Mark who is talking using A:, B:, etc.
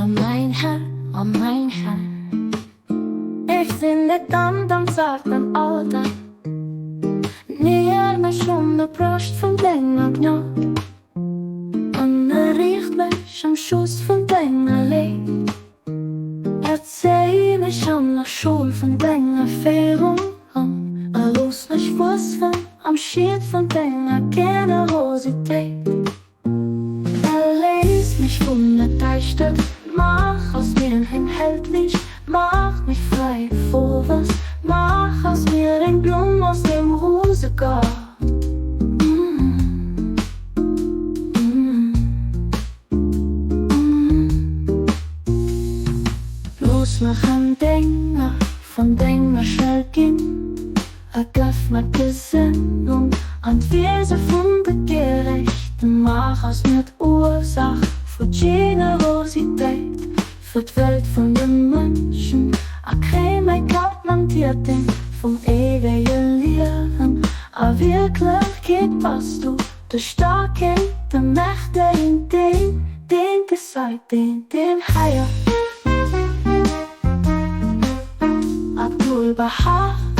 A: Mäin Här, o mäin Här. Ech sinn net an am zarten Alter, Nier mech un der Broscht vun denger Gnod, Ënnerriicht mech am Schoss vun denger Léift, Erzéi mech an der Schoul vun denger Féierung a looss mech wuessen am Schiet vun denger Generositéit. Erléis mech vun der Däischtert, maach aus mir en hellt Liicht, maach mech fräi vu was, maach aus mir eng Blumm aus dem Rosegaart. Looss mech en Dénger vun denger Schëld ginn. A gëff mer d'Gesënnung an d'Wiese vun de Gerechten. Maach aus mir d'Ursach vu Generositéit fir d'Welt vun de Mënschen, a kréi mäi Kapp mam Tierteng vum éiwege Liewen. A Wierklechkeet bass du de Staarken, de Mächtegen, deen, deen gesait, deen, deen heiert. Abdu'l-Bahá.